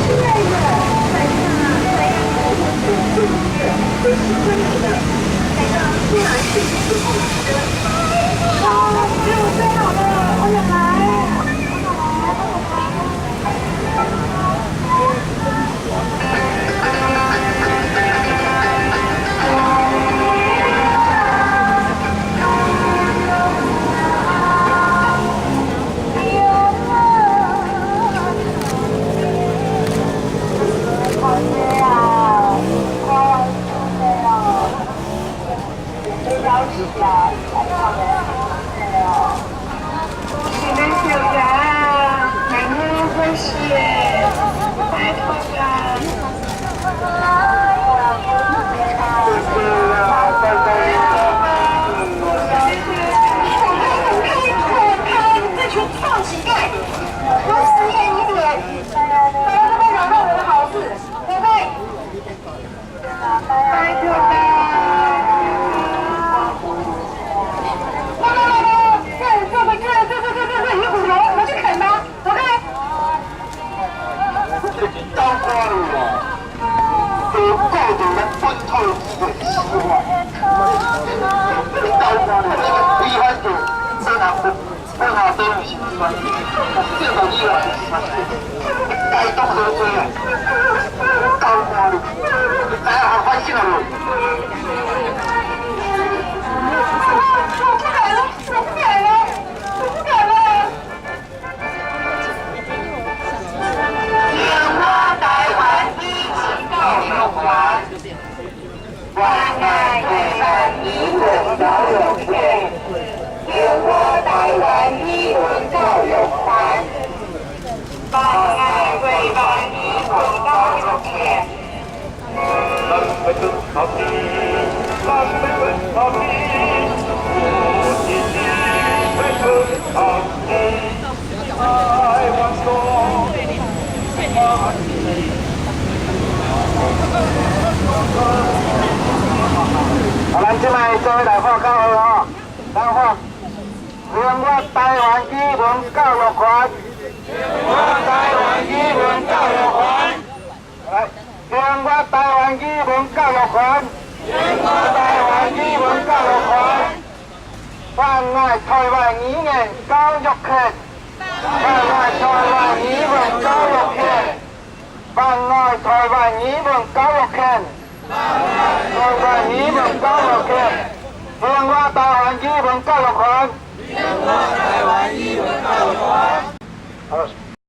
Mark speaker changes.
Speaker 1: 親愛的，在下台灣最最的最喜歡你的，來到突然世界最好的，好，這我最好的，我想來，我想來，我想來。好耶啊！好耶啊！你了解啊？太好了，对哦。是恁小姐，明天会是的，拜託啦。
Speaker 2: 謝謝啦，拜拜。
Speaker 1: 滾開！你這群臭乞丐！給我死遠一點！不要這邊擾亂我的好事，對不對？拜託啦！來來來來，這這這這這這這魚骨頭，我們去啃吧，走開！
Speaker 2: 這刀割落啊，都過著咱本土的司法。這個刀割落，這個違反著本行本校典是違反，政府以外是違反，該當何罪啊？刀割落，你知影反省了無？
Speaker 1: 我不敢了，我不敢了，我不敢了。
Speaker 2: 讓我台灣語文教育權，關愛台灣語文教育權，讓我台灣語文教育權，關愛台灣語文教育權。
Speaker 3: 咱欲出頭天，咱欲出頭天，我一定欲出頭天，台灣國，我
Speaker 2: 好，咱這擺做伙來喊口號吼，咱喊：讓我台灣語文教育權，讓我台灣語文教育權，來，讓我台灣語文教育權，讓我台灣語文教育權，關愛台灣語言教育權，關愛台灣語文教育權，關愛台灣語文教育權。台灣語文教育權，讓我台灣語文教育權，讓我台灣